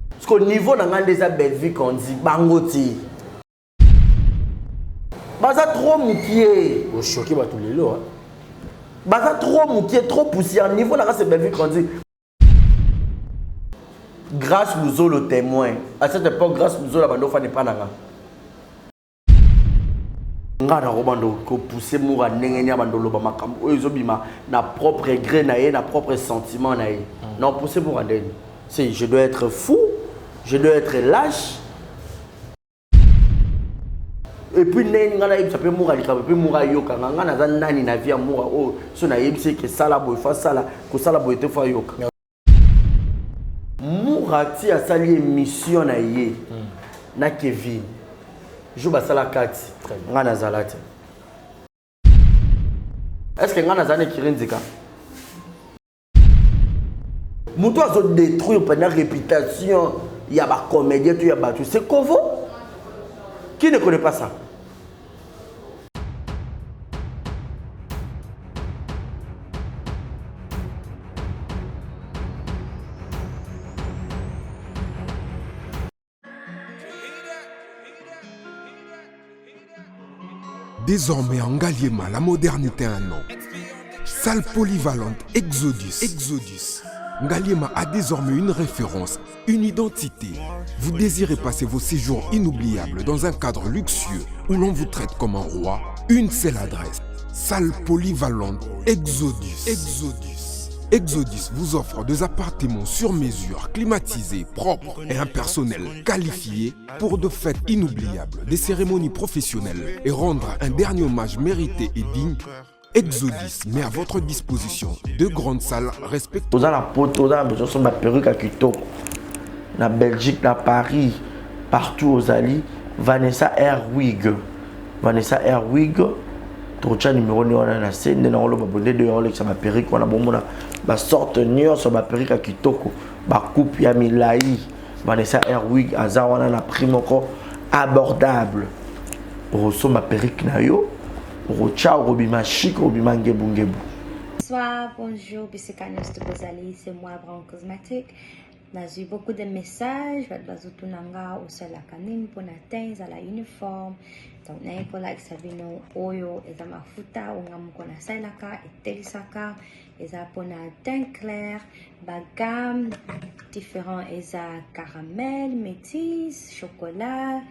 Parce que niveau na ngai nde eza Bellevue Kandy bango ti. Baza trop mukie. Ochoquer bato lelo hein. Baza trop mukie, trop poussière. Niveau na ngai c'est Bellevue Kandy. Grâce Luzolo témoin. À cette époque, Grâce Luzolo abando fane pa na nga. Nga na kobanda kopousse mura ndenge nini abanda oloba makambo oyo ezobima na propre gré na ye, na propre sentiment na ye. Na pousse mura ndenge. Si je dois être fou, je dois être lâche. Et puis ndenge nga nayebisa mpe mura likambo mpe mura ayoka nga, nga naza nani na vie ya mura oyo so nayebisi eke sala boye fa sala, kosala boye te fo ayoka. Mura ti asali émission na ye na Kevin jour basala kati nga nazala te. Est-ce que nga nazala na ekiri nzika? Moto azo détruire pendant réputation ya ba comédien to ya bato, c'est Kovo. Qui ne connaît pas ça? Désormais en Ngaliema, la modernité a un nom. Salle polyvalente Exodus. Exodus. Ngaliema a désormais une référence, une identité. Vous désirez passer vos séjours inoubliables dans un cadre luxueux où l'on vous traite comme un roi? Une seule adresse. Salle polyvalente Exodus. Exodus. Exodus vous offre des appartements sur mesure, climatisés, propres et un personnel qualifié pour de fêtes inoubliables, des cérémonies professionnelles et rendre un dernier hommage mérité et digne. Exodus met à votre disposition deux grandes salles respectueuses. Oza na poto, oza na besoin somba perruque ya kitoko. Na Belgique, na Paris, partout ozali, Vanessa Airwig. Vanessa Airwig, tokotya numéro nde wana na se nde nakoloba boye nde de olekisa ba perruque wana bomona ba sorte nyonso ba perruque ya kitoko, ba coupe ya milai. Vanessa Airwig aza wana na prix moko abordable. Okosomba perruque na yo, okotya, okobima chic, okobima ngebu ngebu. Bonsoir, bonjour, bisika nyonso tozali, c'est moi Brown Cosmetic. Nazwi beaucoup de messages, bato bazotuna nga osalaka nini mpona teint ezala uniforme. Donc naye kolakisa bino oyo eza mafuta oyo nga moko nasalelaka, etelisaka, eza mpona teint clair, ba gamme différent, eza caramel, métis, chocolat,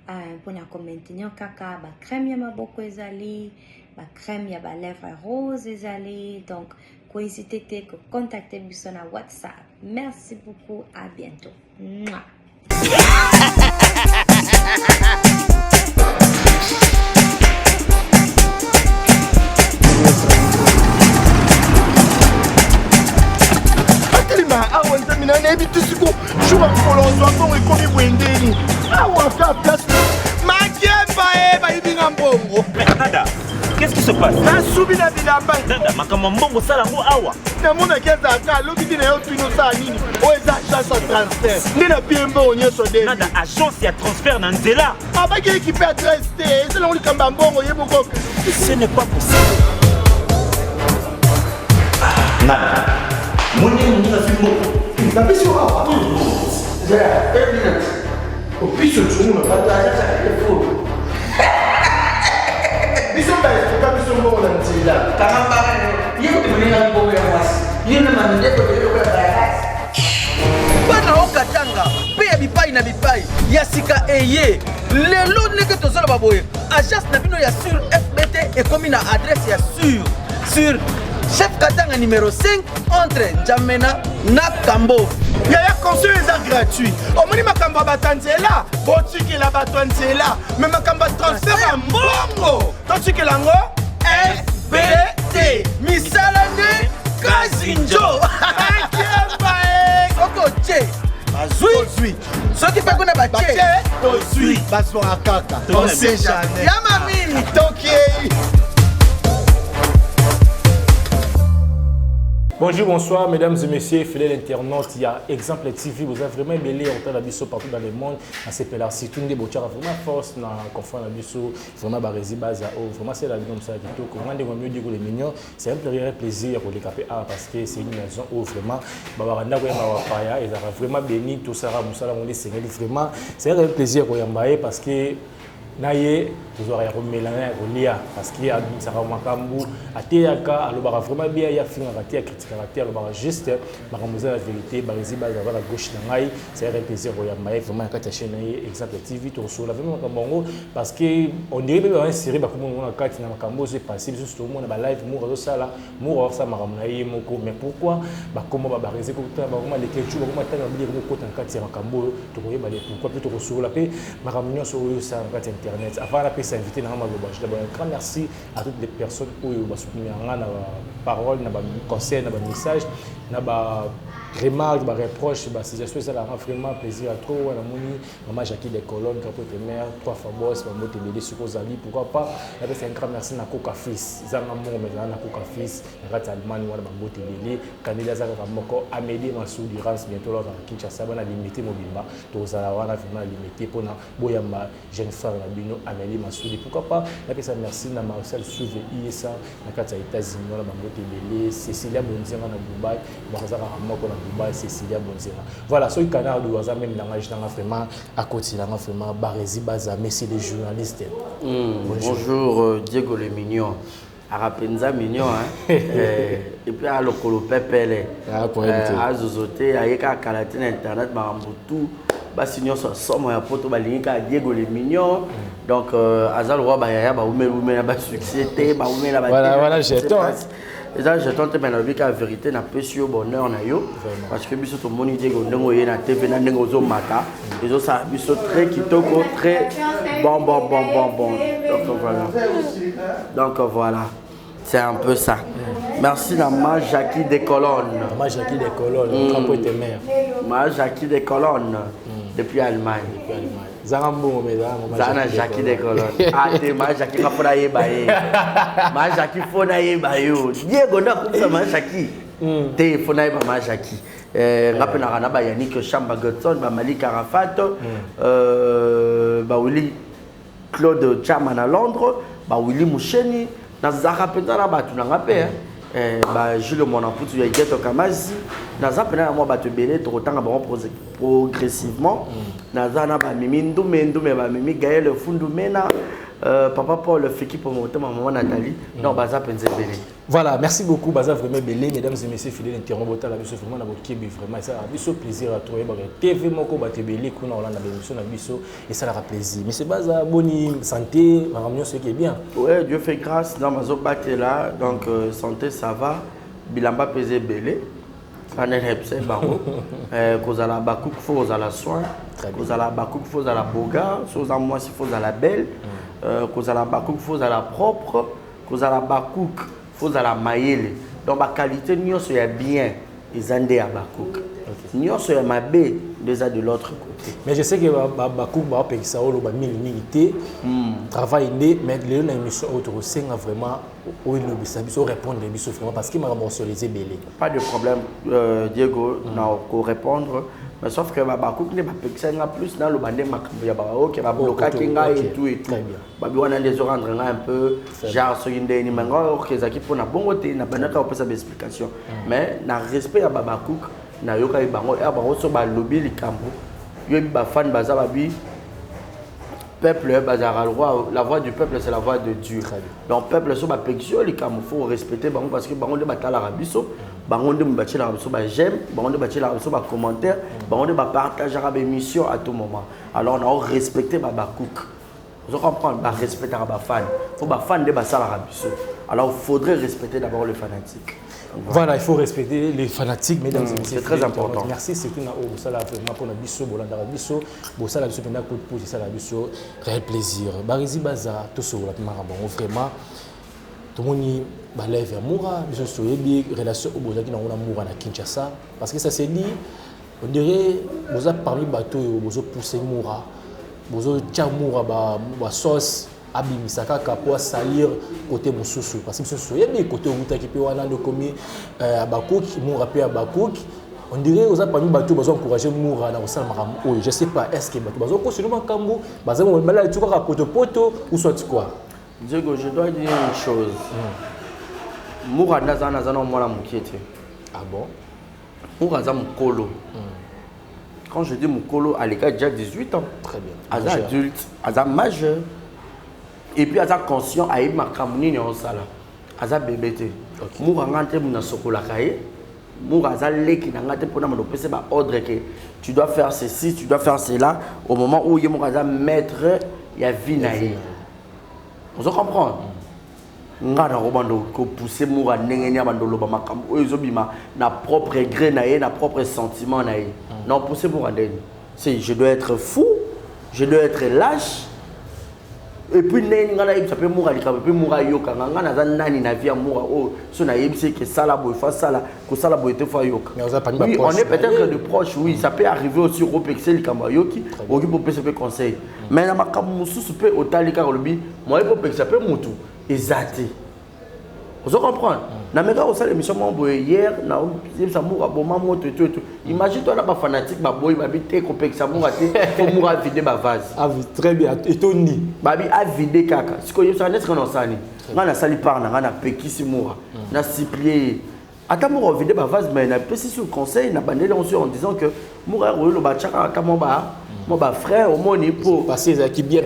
mpona ko maintenir kaka ba crème ya maboko ezali, ba crème ya ba lèvres rose ezali. Donc ko hésiter te ko contacter biso na WhatsApp. Merci beaucoup, à bientôt. Mouah. Atelema awa nzambe na nayebi te siko jour ya mokolo ozwa mbongo ekomi boye ndeni awa ka place makemba e bayibi nga mbongo. Mais Nada, qu'est-ce qui se passe? Nasubi na bilamba. Nada, makambo ya mbongo osala yango awa. Namonaki azalaka alobi te na yo tuni osala nini oyo eza agence ya transfert nde na pie mbongo nyonso nde. Nada, agence ya transfert na nzela. Abaki ekipe adresse te eza nango likambo ya mbongo ye moko. Ce n'est pas possible. Nada, moni moninga azwi mbongo. Napesi yo awa. Zela, une minute. Opiso tshungu na bato agence ya fo. Biso baestoka biso mbongo na nzela. Kanga mbanga yo. Ye kutu moninga mbongo ya mwasi. Yo na mamindeko ebele lokola bayakasi. Bana o Katanga mpe ya bipai na bipai ya sika eye lelo ndenge tozoloba boye agence na bino ya sur FBT ekomi na adresse ya sur sur chef Katanga numéro 5 entre N'Djamena na Kambo. Yaya conseil eza gratuit. Omoni makambo ya bato ya nzela, botikela bato ya nzela. Mais makambo ya transfert ya mbongo, totikela yango FBT. Misala nde kazinjo. Soki otie bazwi, soki mpe kuna batie tozwi, bazwaka kaka. On sait jamais. Ya mami tokei. Bonjour, bonsoir, mesdames et messieurs, fidèles internautes. Il y a Exemple TV, vous avez vraiment belé, on la biso partout dans le monde. Na sepela surtout nde botiaka vraiment force na confort na biso, vraiment Barezi Baza, oh, vraiment c'est la vie comme ça kitoko. Nga ndeko mieux dire que les mignons, c'est un plaisir plaisir pour les cafés A parce que c'est une maison où vraiment babaka ndako ya bapaya ezalaka vraiment béni, tout ça mosala ngo nde esengeli vraiment. C'est un plaisir koyamba ye parce que na ye tozwaka ya komela na ya kolia parce que abimisaka makambo, ateyaka, alobaka vraiment bien, ye afingaka te, akritikaka te, alobaka juste makambo eza ya vérité. Barezi Baza na gauche na ngai, c'est un plaisir koyamba ye vraiment na kati ya chaîne na ye Exemple TV. Tokosola vraiment makambo yango parce que on dirait mpe bainsérer bakomona na kati na makambo oyo epase. Biso tomona balive moko azosala, moko azosala makambo na ye moko, mais pourquoi bakoma babarezi kotala, bakoma lekecu, bakoma tanga biloko kokota na kati ya makambo oyo? Tokoyeba le pourquoi mpe tokosola mpe makambo nyonso oyo osala na kati ya internet. Avant napesa invité na nga maloba, je d'abord un grand merci à toutes les personnes oyo basoutenir nga na baparole, na baconseil, na bamessage, na baremarque, bareproche, basuggestion. Esalaka vraiment plaisir ya trop. Wana moni mama Jackie de Colonne, drapeau de mère, trois fois boss, bambote ebele soki ozali. Pourquoi pas napesa un grand merci na Koka Fils, ezanga mbongo mais ezala na Koka Fils na kati ya Allemagne wana, bambote ebele. Kandeli aza kaka moko, Amédée Masudi Rams, bientôt là na Kinshasa, bana limité mobimba, tozala wana vraiment limité mpona boyamba jeune frère na bino Amélie Masudi. Pourquoi pas napesa merci na Marcel Souve Isa na kati ya États-Unis wana, bambote ebele. Cécilia Bonzenga na Dubai, donc aza kaka moko na Dubai, Cécilia Bonzenga. Voilà, soki Canard aza même langage nanga vraiment akotilanga vraiment. Barezi Baza, merci les journalistes. Bonjour, bonjour Diego le mignon, aka mpenza mignon, hein? Et puis alokolo pepele. Ah, problème te. Azozo te, aye kaka kala te na internet, makambo tu basi nyonso ya somo ya poto balingi kaka Diego le mignon. Donc aza lokwa bayaya baumeli basuccès te, baumela. Voilà, jeton, hein. Eza jeton te, me nalobi kaka vérité. Napesi yo bonheur na yo parce que biso tomoni Diego ndenge oye na TV na ndenge ozomata, ezosala biso très kitoko, très bon, bon, bon, bon, bon. Donc voilà, donc voilà, c'est un peu ça. Merci na ma Jackie des Colonnes. Mama Jackie des Colonnes, drapeau de mère. Ma Jackie des Colonnes depuis Allemagne. Depuis Allemagne, zanga mbongo mais zanga mama. Zana Jackie des Colonnes. Ah te, ma Jackie nga fona yeba ye, ma Jackie fona yeba yo. Diego nde akumisa ma Jackie te, fona yeba ma Jackie. Nga mpe naka na bayannick Chamba Godson, bamalik Arafat, bawili Claude Chama na Londres, bawili Musheni. Nazalaka mpenza na bato na nga mpe bajules Mwanaputu ya Igeto Kamazi. Naza mpena na mwa bato ebele, tokotanga bango progressivement. Naza na bamimi Ndume Ndume, bamimi Gael Fundumena, papa Paul Fiki po motema, mama Nathalie. Donc baza mpenza ebele. Voilà, merci beaucoup, Baza vraiment belé, mesdames et messieurs, fidèles internautes, botala biso vraiment na bokebi, vraiment ça biso plaisir à trouver ba TV moko ba tebele kuna olanda ba émission na biso et ça la plaisir. Mais c'est Baza, boni santé, makambo nyonso qui est bien. Ouais, Dieu fait grâce, dans mazo là, donc santé ça va, bilamba pese belé. Kana hebse bango. Kozala bakouk faut kozala soin, kozala bakouk faut kozala boga, so za moi faut kozala belle, kozala bakouk faut kozala propre, kozala bakouk faut ozala mayele. Donc baqualité nyonso ya bien eza nde ya bakook, nyonso ya mabe nde eza de l'autre côté. Mais je sais que bakook baopekisa oloba mingimingi te, travail nde. Mais lelo na émission oyo tokosenga vraiment oyo elobisa biso, orépondre biso vraiment parce que makambo osolo eza ebele. Pas de problème, Diego, na korépondre, mais sauf que bakook nde bapekisa nga plus naloba nde makambo ya baoke bablokaki ngai et tout et tout. Babi wana nde ezorendre ngai un peu genre soki ndeni me ngai oke ezalaki mpona bongo te. Na bandaka kopesa baexplication, mais na respect ya babakook nayokaki bango ya bango so balobi likambo. Yoyebi bafani baza babi peuple bazalaka roi, la voix du peuple, c'est la voix de Dieu. Donc peuple so bapekisi yo likambo, faut respecter bango parce que bango nde batalaka biso, bango nde batielaka biso baj'aime, bango nde batielaka biso bacommentaire, bango nde bapartageaka baémission à tout moment. Alors nao respecter babakook, ozo comprendre, barespectaka bafan fo bafan nde basalaka biso. Alors faudrait respecter d'abord le fanatique. Voilà, il faut respecter les fanatiques, mesdames et messieurs. C'est très important. Merci, surtout na oyo bosala vraiment pour na biso, bolandaka biso, bosala biso penda coup de pouce, ça biso réel plaisir. Barezi Baza, tout ce la makambo vraiment. Tomoni ba live ya Moura, biso soyebi relation oyo bozalaki nango na Moura na Kinshasa parce que ça s'est dit, on dirait boza parmi bato oyo bozo pousser Moura, bozo tia Moura ba sauce. Abimisa kaka po asalir kote mosusu, parce que biso toyebi kote owutaki mpe wana nde okomi Habacuc, Mura mpe Habacuc. On dirait oza parmi bato bazo encourager Mura na kosala makambo oyo. Je sais pas, est ce que bato bazokosela makambo baza mobali tu kaka potopoto ou soit quoi? Diego, je dois dire une chose. Mura nde aza naza na mwana mokie te. Ah bon? Mura aza mokolo. Quand je dis mokolo, aleka déjà 18 ans. Très bien. Aza adulte, aza majeur. Et puis aza conscient, ayebi makambo nini osala. Aza bébé te. Mura nga te nasokolaka ye. Mura aza leki na nga te mpona moto opesa ba ordre que tu dois faire ceci, tu dois faire cela, au moment où ye moko aza maître ya vie na ye. Ozo comprendre? Nga na kobanda kopousse Mura ndenge nini abanda oloba makambo oyo ezobima na propre gré na ye, na propre sentiment na ye. Na opousse Mura ndenge c'est je dois être fou, je dois être lâche. Et puis ndenge nga nayebisa mpe Mura likambo mpe Mura ayokanga, nga naza nani na vie ya Mura oyo so nayebisi ke sala boye, fa sala, kosala boye te, fo ayoka? Oui, on est peut-être de proche, oui, ça peut arriver aussi okopekisa likambo ayoki, okoki mpo opesa mpe conseil, mais na makambo mosusu mpe otali kaka olobi moye mpo opekisa mpe motu eza te. Ozo comprendre? Nameka kosala émission moko boye hier, nayebisa Mura boma moto eto eto. Imagine toi na bafanatique baboyi, babi te, kopekisa Mura te, fo Mura avide bavase. Très bien, etondi. Babi avide kaka. Sikoyo yebisaka neti nga na osala nini? Ngai nasali part na ngai, napekisi Mura, nasupplie ye ata moko ovide bavase, mais napesi sur conseil na bandeli yango sur en disant que Mura oyoloba tiaka ata mwa bafrère omoni po passé ezalaki bien.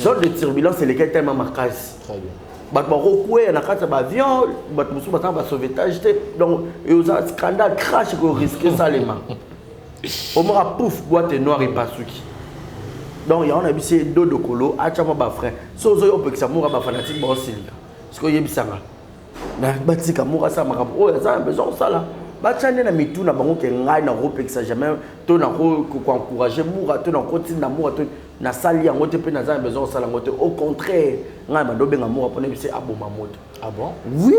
Zone de turbulence elekaki tellement makasi, bato bakokweya na kati ya baavion, bato mosusu basala basauvetage te, donc eza scandale, crash ekorisque salema, omaka pouf, boîte noire epasuki. Donc yango na biso dodokolo atya mwa bafrein. So ozoya opekisa Mura, bafanatique baosilika. Sikoyo oyebisanga batika Mura asala makambo oyo aza na besoin kosala, batya nde na mitu na bango ke ngai nakopekisa jamais to nakoencourage Mura to nakotinda Mura to nasali yango te, mpe naza na besoin kosala yango te. Au contraire, ngai bando obenga Mura mpona yebisi aboma moto. Ah bon? Oui.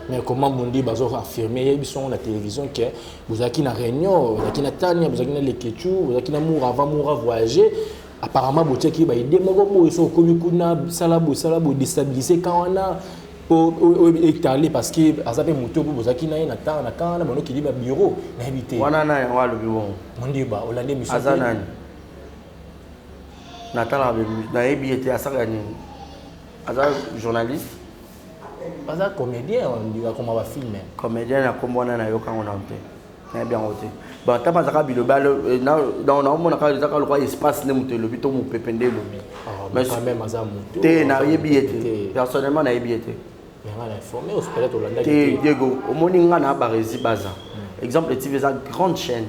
Mais comment Mundi bazo affirmer yebi son na télévision que bozalaki na réunion, bozalaki na Tania, bozalaki na Lekechu, bozalaki na Mura avant Mura voyager? Apparemment botiaki ba idée moko boye, so okomi kuna, sala boye, sala boye, déstabiliser quand wana po étaler, parce que aza mpe moto oyo bozalaki na ye na temps na camp wana, banokili ba bureau, nayebi te. Wana na yango alobi bongo? Mondiba olandi émission? Aza nani? Natalaka, nayebi ye te. Asalaka nini? Aza journaliste? Aza comédien, akoma bafilm. Comédien na kombo wana nayokango nano te, nayebi yango te. Bon, ata bazalaka bilobi, donc naomona kaka ezaka lokwa espace nde moto elobi to mopepe nde elobi. Te, nayebi ye te, personnellement nayebi ye te. Te, Diego, omoni nga na Baresi Baza, Exemple TV eza grande chaîne,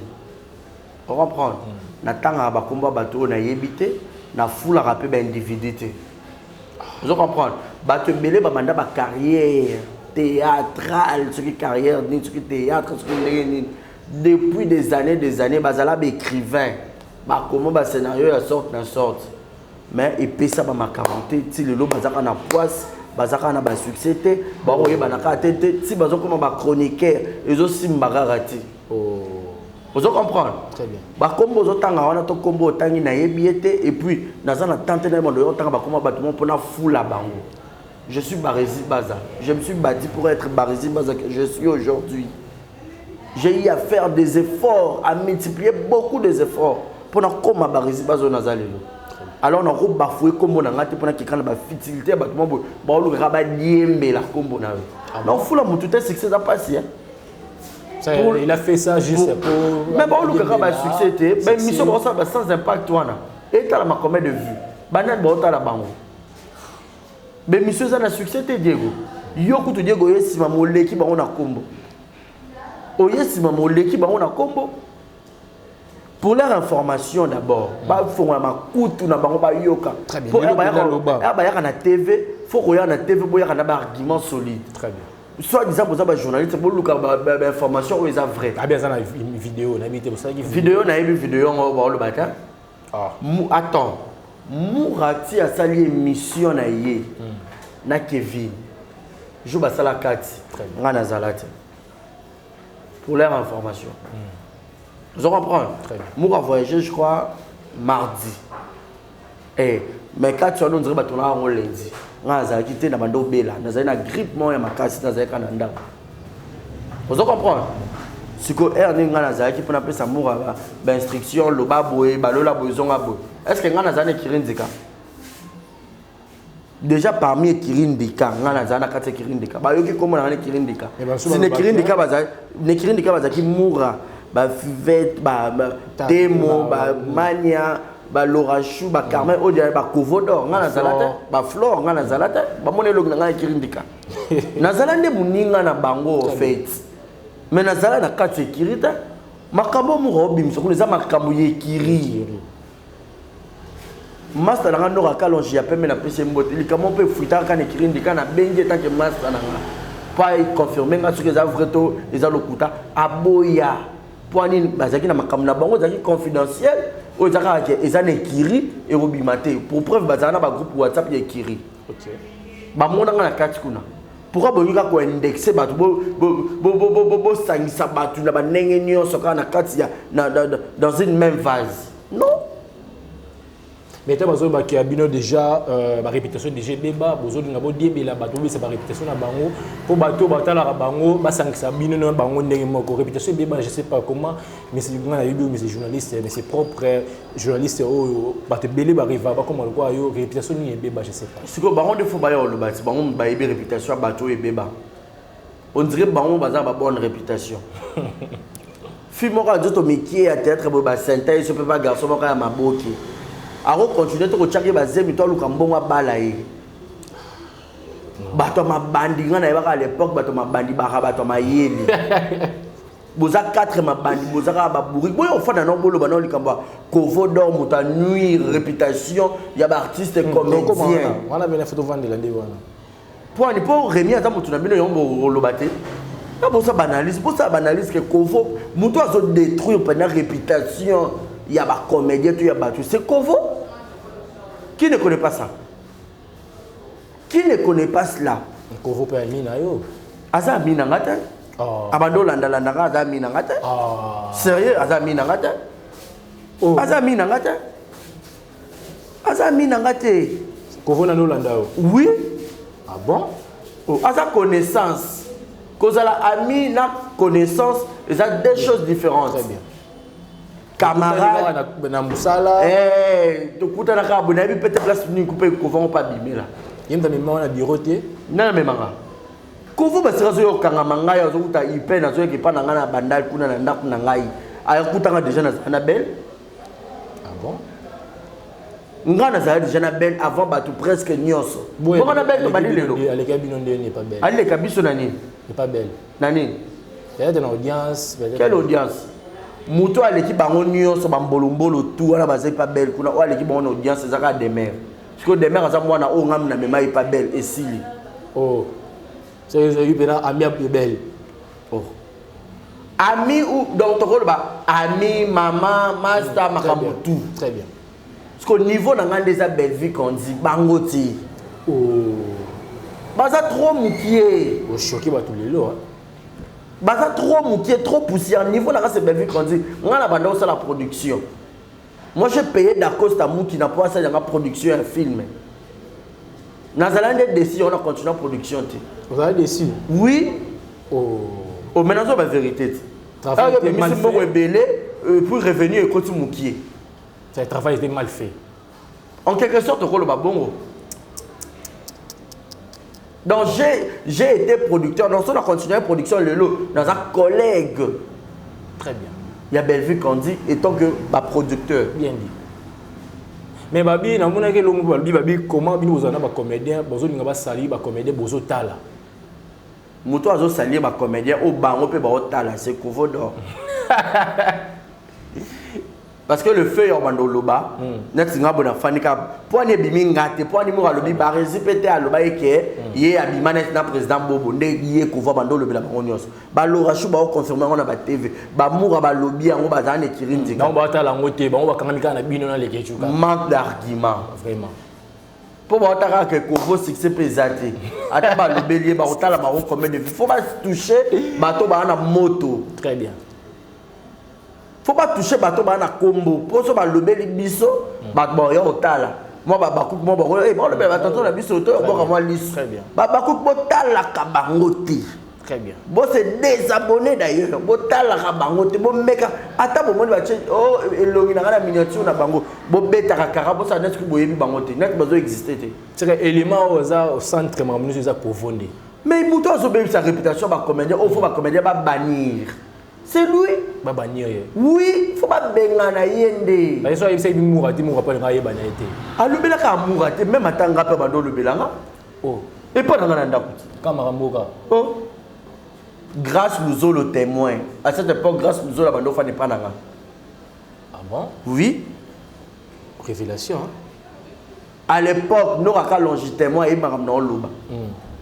ocomprendre? Natangaka bakombo ya bato oyo nayebi te, nafulaka mpe baindividu te. Ozo comprendre? Bato ebele babanda bacarrière théâtrale, soki carrière nini, soki théâtre, soki ndenge nini, depuis des années des années, bazala baécrivain, bakoma bascénario ya sorte na sorte, mais epesa bamakambo te. Ti lelo bazaka na poisse, bazaka na basuccès te, bakoyebana kaka te te, ti bazokoma bachroniqueur, ezosimba kaka te. Ozo comprendre? Bakombo ozotanga wana to kombo otangi, nayebi ye te. Et puis naza na tante na ye mondo otanga bakoma bato mo mpona fula bango. Je suis Baresi Baza, je me suis bâti pour être Baresi Baza que je suis aujourd'hui. J'ai eu à faire des efforts, à multiplier beaucoup des efforts mpona koma Baresi Baza oyo naza lelo. Alors nakobafue kombo na ngai te mpona keka na bafutilité ya bato mo boye baolukaka badiembela kombo na yo. Naofula motu te, succès eza mpasi. Ça, pour, il a fait ça juste pour. Mais bon, le cas succès te, mais mission bon ça sans impact wana. Etalama combien de vues? Banani baotala bango? Mais mission ça na succès te, Diego. Yo kutu Diego ye sima moleki bango na kombo. Oye sima moleki bango na kombo. Pour leur information d'abord, ba fongola makutu na bango bayoka. Po bayaka na TV, faut koya na TV boyaka na ba argument solide. Très bien. Soit disant boza bajournaliste, boluka bainformation oyo eza vrai. Abi aza na vidéo, nayebi te bosalaki. Vidéo, nayebi vidéo yango baoloba te. Attends, Murati asali émission na ye na Kevin jour basala kati, ngai nazala te, pour leur information. Vous comprenez? Moura voyagé, je crois, mardi. Eh, Mais kati wana, ondire bato na yango lundi, ngai nazalaki te na bando obela, nazali na grippe moko ya makasi, nazalaki kaka na ndako. Ozo comprendre? Sikoyo heure nini ngai nazalaki mpo napesa Mura bainstruction, loba boye, balola boye, zonga boye? Est ce que ngai nazali na écurie Ndika? Déjà, parmi écurie Ndika, ngai nazali na kati ya écurie Ndika, bayoki kombo na ngai na écurie Ndika. Si na écurie Ndika bazali, na écurie Ndika bazalaki Mura, Bafivete, Temo, Bamania, Balorachou, Bacarmen oyo, Bakovo d'or, ngai nazala te. Baflore, ngai nazala te. Bamoni elongi na ngai écurie Ndika? Nazala nde moninga na bango en fait, mais nazala na kati ya écurie te. Makambo moko obimisa kuna eza makambo ya écurie. Master na nga Nora Kalonge ya pembe, napesi ye mbote. Likambo mpe efuitaka kaka na écurie Ndika, nabengi etake master na nga mpo aconfirme nga soki eza vrai to eza lokuta. Aboya. Mpo nini? Bazalaki na makambo na bango, ezalaki confidentiel. Oyo eza kaka ke eza na écurie, ekobima te. Pour preuve, bazala na bagroupe WhatsApp ya écurie, bamonanga na kati kuna. Pourquoi bolingi kaka koindexe bato, bosangisa bato na bandenge nyonso kaka na kati ya dans une même vase? Non. Mais te, bazolobaki ya bino déjà baréputation déjà ebeba. Bozolinga bodiebela bato, bobisa baréputation na bango mpo bato batalaka bango, basangisa bino na bango ndenge moko. Réputation ebeba, je sais pas comment. Mais nga nayebi oyo, monsieur journaliste, monsieur propre journaliste oyo bato ebele barêva bakoma lokola yo. Réputation nini ebeba? Je sais pas. Sikoyo bango nde fo baya koloba ti bango bayebi réputation ya bato oyo ebeba. On dirait bango baza ba bonne réputation. Fille moko ya nzoto mikie ya théâtre boye, basenta ye so mpe ba garçon moko ya maboki, akocontinue to kotiaki ye bazemi to aluka mbongo abala ye. Bato ya mabandi, ngai nayebaka à l'époque, bato ya mabandi baka bato ya mayele. Boza 4 mabandi, boza kaka babourrique. Boyo ofanda na boloba na likambo ya Kovo d'or, moto anuire réputation ya baartiste comédien. Wana bena foto vandela nde wana. Poani mpo Remi aza motu na bino, yango boloba te. Na bosa baanalyse, bosala baanalyse ke Kovo moto azodétruire mpena réputation ya bacomédien to ya bato, c'est Kovo. Qui ne connaît pas ça? Qui ne connaît pas cela? Kovo mpe ami na yo. Aza ami na nga te. Abandi olandalandanga, aza ami na nga te. Sérieux, aza ami na nga te. Aza ami na nga te, aza ami na nga te. Kovo nani olanda yo? Oui. Ah bon? Oh, aza connaissance. Kozala ami na connaissance eza deux choses différentes. Très bien. Camarade na mosala. Tokutana kaka boye, nayebi pete place nini kupe Kovango mpe abimela. Ye moto amemaka na bureau te? Nani amemaka Kovo? Basika azoya kokangama ngai, azokuta ipen, azoyaka epa na ngai na Bandal kuna na ndako na ngai, ayakutanga déjà nazala na Belle. Ah bon? Ngai nazala déjà na Belle avant bato presque nyonso. Bongo na Belle tobandi lelo. Aleka bino ndeni epa Belle? Aleka biso na nini? Epa Belle. Na nini? Peut-être na audience. Quelle audience? Moto aleki bango nyonso, bambolombolo tu wana baza epa Belle kuna, oyo aleki bango na audience eza kaka Demer. Sikoyo Demer aza mwana oyo ngami na mema epa Belle, esili. Oh, ezalaki mpena ami ya Belle. Oh, ami ou donc tokoloba ami, mama, master, makambo tout. Très bien. Parce que niveau na ngai nde eza Bellevue Kondi, bango ti. Oh. Baza trop mokie. Ochoquer bato lelo. Baza trop mokie, trop poussière. Niveau na ngai c'est Bellevue Kondi. Ngai na banda osala production, moi j'ai payé Dacosta Muki na po asalanga production ya film. Nazala nde décision na continue production te. Ozala déçu? Oui. Oh. Oh, mais nazo bavérité te. Ebimisi mbongo ebele, puis revenu ekoti mokie. Le travail était mal fait. En quelque sorte okoloba bongo. Donc j'ai été producteur. Donc so na continuer production lelo, naza collègue. Très bien. Il y a Bellevue Candy étant que baproducteur. Bien dit. Mais babi namonaki elongo, babi babi comment bino bozala na bacomédien, bozolinga basali bacomédien, bozotala? Moto azosalir bacomédien oyo bango mpe baotala, c'est Kovo d'or, parce que le feu ya obanda oloba neti nga boye, nafandi kaka mpo ani ebimi nga te, mpo ani moko alobi Baresi mpe te, aloba ye ke ye abima neti na président Bobo nde ye Kovo banda olobela bango nyonso. Balorachu baoconfirme yango na batv, Bamoura balobi yango, bazala na écurie Ndika. Bango batala yango te, bango bakangami kaka na bino na Lekechu. Manque d'argument. Vraiment. Mpo baota kaka ke Kovo succès mpe eza te, ata balobeli ye, bakotala bango combien de vues. Faut batouche bato baa na moto. Très bien. Faut batouche bato baa na kombo, mpo so balobeli biso, bato baoya kotala. Mwa babakuki mwa bango eh, balobela batonto na biso to obwaka mwa liso. Babakuki botalaka bango te. Très bien. Bo se désabonner d'ailleurs. Botalaka bango te, bomeka ata bomoni batie oh elongi na nga na miniature na bango, bobetaka kara bosala neti boyebi bango te, neti bazo exister te. C'est que élément oyo eza au centre makambo nyonso eza kovo nde. Mais moto azobebisa réputation ba comédien, oyo faut ba comédien ba bannir. C'est lui. Ba bannir ye. Oui, faut ba bengana ye nde. Ba yeso ayebisa ye mura te, mura pe alinga ayebana ye te. Alobelaka mura te, même ata nga pe bando olobelanga. Oh. Epa na nga na ndako. Kama mboka. Oh. Grâce Luzolo témoin. À cette époque, Grâce Luzolo bando fane pa na nga. Ah bon? Oui. Révélation. Hein? À l'époque, Nora Kalonji témoin et makambo na oloba.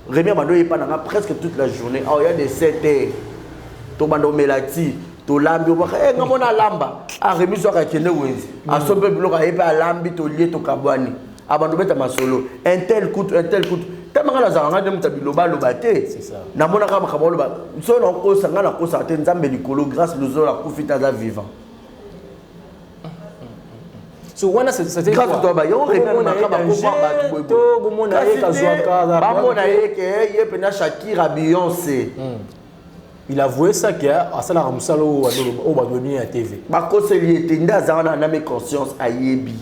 Rémi bando yepa na nga presque toute la journée. Oh, il y a des 7 heures. To bando melati, to lambi obaka eh nga mona lamba. Ah Rémi soka akende wenze. Asombe biloko ayepe alambi to lie to kabwani. Abando beta masolo. Un tel coûte, un tel coûte. Tama nga nazalaka nga nde moto ya bilobaloba te. Namonaka makambo oloba. Soki nakosa nga nakosaka te Nzambe likolo grâce Luzolo akufi te aza vivant. So wana c'était grâce toi ba yo rena na kaba ko ba bato boye to bomona ye kazwaka bamona ye ke ye pena Shakira Beyoncé. Il avouait ça que asalaka mosala oyo oyo bato ya TV. Bakoseli ye te nde aza wana na mes conscience ayebi.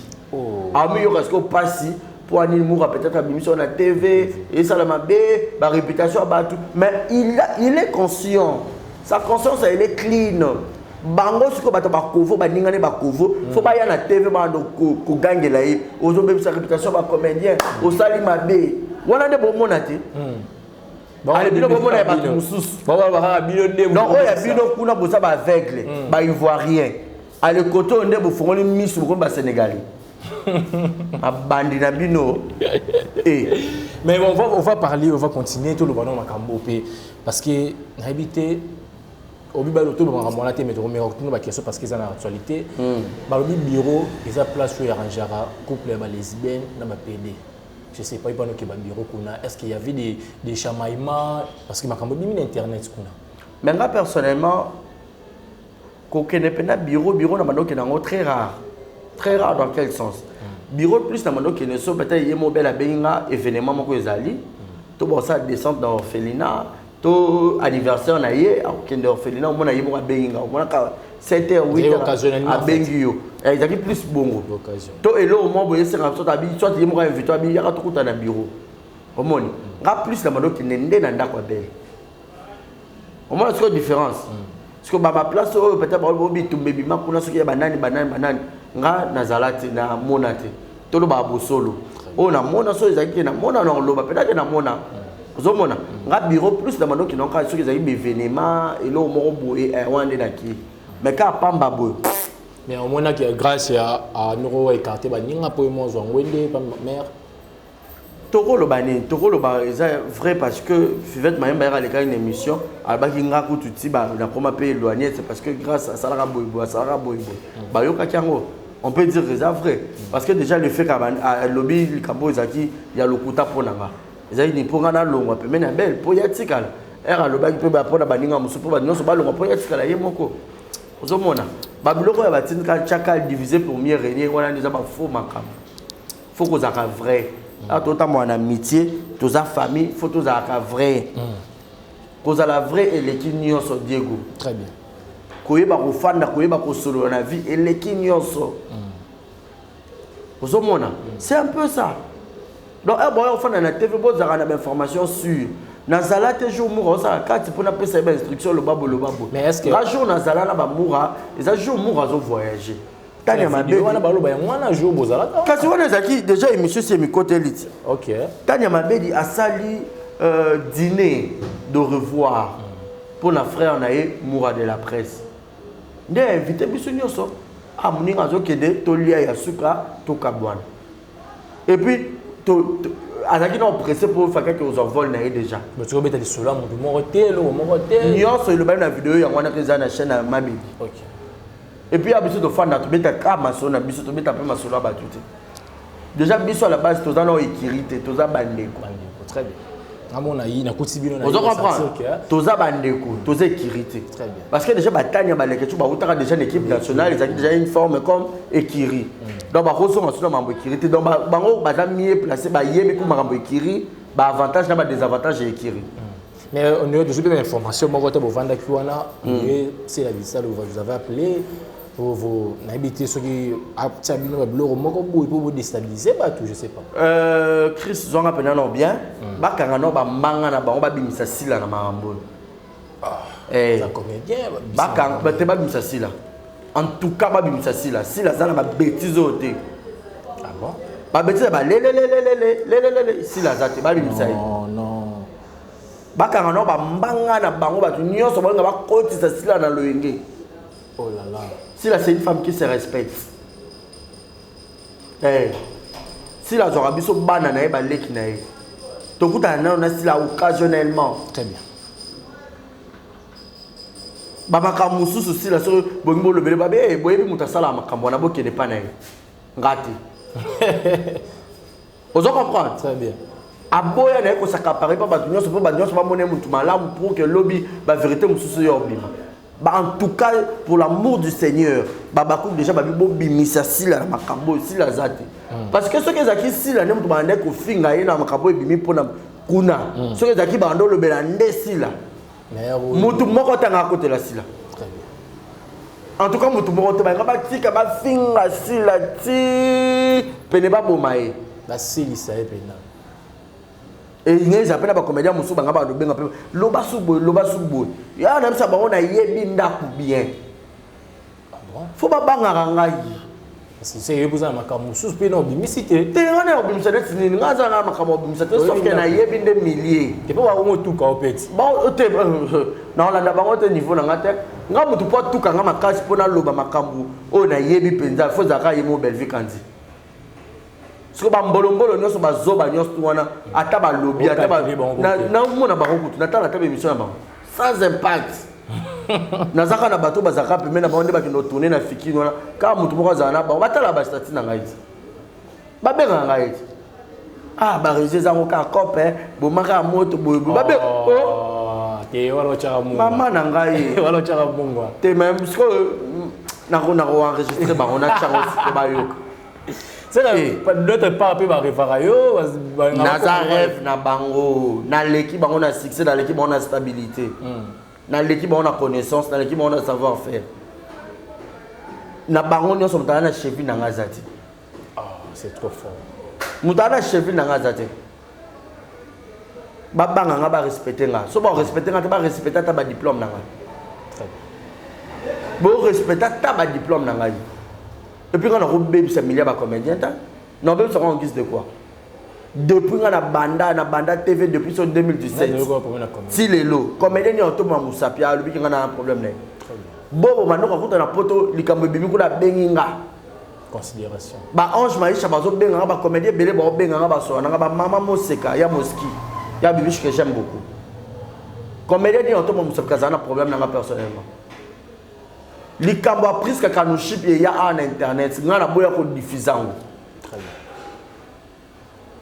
Amiyoka sikoyo mpasi mpo anini mura peut-être abimisi na TV esala mabe ba réputation ya bato, mais il est conscient, sa conscience elle est clean. Bango sikoyo bato bakovo baningani bakovo fo baya na TV bando kogangela ye ozobebisa réputation ya bacomédien osali mabe wana nde bomona te. Ale bino bomona ya bato mosusu donc oyo ya bino kuna boza baaveugle baivoirien ale kote oyo nde bofongoli miso bokomi basénégalais abandi na bino. Mais on va parler, on va continuer tout le bano makambo pe parce que nayebi te obi balo to makambo wana te, mais tokomeka kotuna baquestion parce que eza na actualité. Balobi bureau eza place oyo arrangeaka couple ya balesbienne na bapd. Je sais pas ipano ke babureau kuna, est ce qu'il y avait des chamaillements parce que makambo ebimi na internet kuna? Mais nga personnellement kokende mpena bureau na bando okende yango très rare. Très rare dans quel sens? Bureau plus na bando okende so peut-être ye mobele abengi nga événement moko ezali to bosala descente na orphelinat to anniversaire na ye akokende orphelinat, omona ye moko abengi nga, omonaka 7 heures 8 heures abengi yo, ezalaki plus bongo to eloko moko boye esenga soit abi soit ye moko ainvite abi yaka tokuta na bureau. Omoni nga plus na bando okende nde na ndako ya bele, omona sikoyo différence sikoyo babaplace oyo peut-être baoyo bitumba ebima kuna soki ya banani banani banani, nga nazala te, namona te. Tolobaka bosolo, oyo namona so ezalaki te namona na koloba peut-être namona ozomona nga bureau plus na bando okende kaka soki ezalaki baévénement eloko moko boye wana nde naki, mais kaka pamba boye. Mais omonaki grâce ya noko écarté baninga mpo ye mwa azwa ngwende pa mare. Tokoloba nini? Tokoloba eza vrai parce que Fivette Mayemba yaka alekaki na émission, alobaki nga kutu ti nakoma mpe éloigné, c'est parce que grâce asalaka boyeboye, asalaka boyeboye, bayokaki yango. On peut dire que eza vrai parce que déjà le fait alobi likambo ezalaki ya lokuta mpo na nga, ezalaki ni mpo nga nalongwa pembeni ya bele mpo ya tikala ere alobaki mpe mpo na baninga mosusu mpo bato nyonso balongwa mpo ya tikala ye moko. Ozomona babiloko oyo batindika tiaka diviser pour mieux régner, wana nde eza bafaux makambo. Faut kozalaka vrai. Awa totambola na amitié, toza famille, faut tozalaka vrai. Kozala vrai eleki nyonso, Diego. Très bien. Koyeba kofanda, koyeba kosolola na vie eleki nyonso. Ozomona, c'est un peu ça. Donc boya kofanda na TV, bozalaka na bainformation sûre. Nazala te jour mura osala kati mpo napesa ye bainstruction loba boye loba boye. Mais est-ce que nga jour nazala na bamura eza jour mura azovoyage tani ya mabe. Wana baloba yango wana jour bozalaka. Kasi wana ezalaki déjà émission si emikoteli ti. Tania Mabedi asali dîner de revoir mpo na frère na ye Moura de la presse, nde invité biso nyonso a moninga azokende tolia ya suka tokabwana. Et puis azalaki na pressé mpo fakaki ozwa vol na ye déjà. Obeta lisolo ya motu moko te, eloko moko te. Nyonso elobami na video yango wana mpe eza na chaîne ya Mabedi. Et puis ya biso tofanda tobeta ka masolo na biso, tobeta mpe masolo ya bato te. Déjà biso à la base toza na écurie te, toza bandeko. Très bien. Namona ye nakuti bino na ozo comprendre, toza bandeko, toza écurie te, parce que déjà batani ya baleke tu bautaka déjà na équipe nationale, ezalaki déjà une forme comme écurie. Donc bakozonga so na makambo écurie te. Donc bango baza mieux placé, bayebi ku makambo écurie, baavantage na badésavantage ya écurie. Mais on a toujours une information moko te bovandaki wana ye c'est la visale, vous avez appelé pour nayebi te soki atia bino babiloko moko boye mpo bodéstabiliser bato, je sais pas. Chris, zwanga mpena no bien, bakanga no bambanga na bango, babimisa sila na makambo oyo. Eza comédien. Bakanga te, babimisa sila. En tout cas babimisa sila. Sila aza na babêtises oyo te. Ah bon? Babêtises balelelelelele lelelele, sila aza te, babimisa ye. Non, non. Bakanga no bambanga na bango, bato nyonso balinga bakotisa sila na loyenge. Oh là là. Sila, c'est une femme qui se respecte. Eh. Sila azwaka biso bana na ye, baleki na ye. Tokutana nano na sila occasionnellement. Très bien. Bamakambo mosusu, sila soki bongi bolobele babe, eh, boyebi moto asalaka makambo wana, bokende mpa na ye, nga te. Ozo comprendre? Très bien. Aboya na ye kos'accaparer mpa bato nyonso, mpo bato nyonso bamona ye motu malamu, pour que lobi bavérité mosusu oyo obima. Ba, en tout cas, pour l'amour du Seigneur, babakuki déjà babi, bobimisa sila na makambo oyo. Sila aza te, parce que soki ezalaki sila nde moto banda kofinga ye na makambo oyo ebimi mpona kuna, soki ezalaki banda olobela nde sila, motu moko ntanga akotela sila. Très bien. En tout cas motu moko te. Balinga batika bafinga sila ti pene baboma ye. Basilisa ye mpena. Elingi eza mpe na bacomédien mosusu banga balobenga mpe loba su boye, loba su boye, ya nayebisa bango nayebi ndako bien, fo babangaka ngai. Yebi oza na makambo mosusu mpe na obimisi te. Te, ngai na obimisa neti nini? Ngai aza na makambo obimisa te, sauf que nayebi nde milieu. Te, mpo bango otuka o peti. Te, naolanda bango te, niveau na nga te. Nga motu mpo atuka nga makasi mpo naloba makambo oyo nayebi mpenza, fo ezalaka ye mo Belvi Kandi. Siko bambolombolo nyonso, bazoba nyonso tu wana, ata balobi, ata namona bango kutu, natala ata bémission na bango sans impact. Nazaka na bato bazalaka pembeni na bango nde bakende otourne na fikini wana. Kaka motu moko azala na bango, batala bastatuts na ngai ti babengaka ngai ti: "Ah, baréseau ezango kaka cope bomaka ya moto boye boye." Babe te, wana otyaka. Mama na ngai. Wana otyaka mungwa. Te, mais sikoyo nako enregistrer bango, natyango siko bayoka. D'autre part mpe barêvaka yo. Naza rêve na bango. Naleki bango na succès, naleki bango na stabilité, naleki bango na connaissance, naleki bango na savoir faire na bango nyonso. Moto aza na cheville na ngai aza te. C'est trop fort. Moto aza na cheville na ngai aza te. Babanga nga, barespecte nga. So barespecte nga te, barespecte ata badiplôme na ngai, borespecte ata badiplôme na ngai. Et puis nga nakobebisa milieu ya bacomédien ta, nakobebisa ngo en guise de quoi? Depuis nga na banda TV, depuis so 2017 ti lelo, comédien nyonso toboma mosapi alobiki nga na problème na ye. Bobo bandoko akuta na poto, likambo ebimi kuna, abengi nga. Considération. Baange Maisha bazobenga nga, bacomédien ebele baobenga nga, basola na nga, bamama moseka ya moski ya bibiche que j'aime beaucoup. Comédien nyonso toboma mosapi kazala na problème na nga personnellement. Likambo ya Priska Kanuship eya awa na internet, ngai naboya kodiffuser yango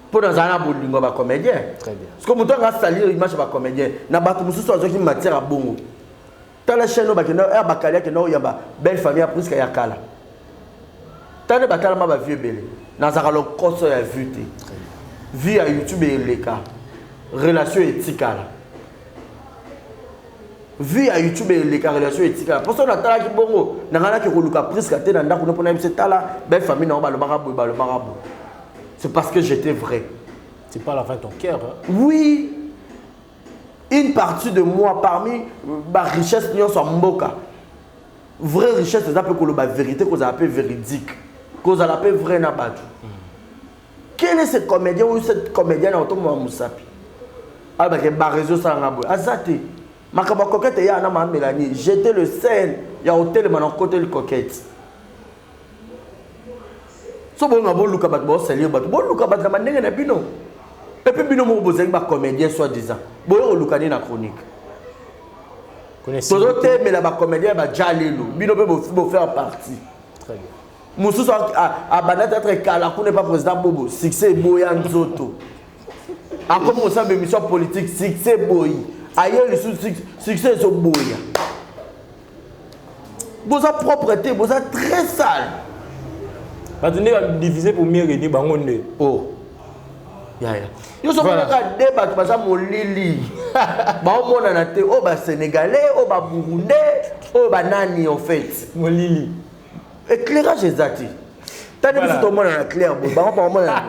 mpo nazala na bolingo ya bacomédien. Parce que moto anga asalir image ya bacomédien na bato mosusu, azwaki matière ya bongo. Tala chaîne oyo bakenda ya bakali, akenda oyo ya ba belle famille ya Priska ya kala. Tala nde batalama bavues ebele. Nazalaka lokoso ya vue te. Vue ya YouTube eleka, relation etikala. Vue ya YouTube eleka, relation etikala. Mposo natalaki bongo na ngai, naki koluka Priska te na ndako no mpona yebisa: "Tala, belle famille nango balobaka boye, balobaka boye." C'est parce que j'étais vrai. Tu parles avec ton cœur, hein? Oui, une partie de moi, parmi barichesse nyonso ya mboka, vraie richesse eza mpe koloba vérité, kozala mpe véridique, kozala mpe vrai na bato. Quel est ce comédien ou cette comédienne otomona mosapi alobake baréseau osalanga boye? Aza te. Makambo ya Coquette eya na maa Mélanie, j'étais le seul ya kotelema na koteli Coquette. So bolinga boluka bato baosalir bato, boluka bato na bandenge na bino. Et puis bino moko bozalaki bacomédien soi disant, boye koluka nini na chronique? Tozotemela bacomédien ya baja lelo, bino mpe bofaire partie. Mosusu abanda théâtre kala kuna epa président Bobo, succès eboya nzoto. Akomi kosala émission politique, succès boyi. Aye lisusu succès ezoboya. Boza propre te, boza très sale. Bato nde badivise pour mieux régner bango nde. Oh. Yaya. Yo so monaka nde bato baza molili. Baomonana te oyo ba sénégalais, oyo ba burundais, oyo ba nani en fait. Molili. Éclairage eza te. Tani biso tomonana clair boye, bango baomonana.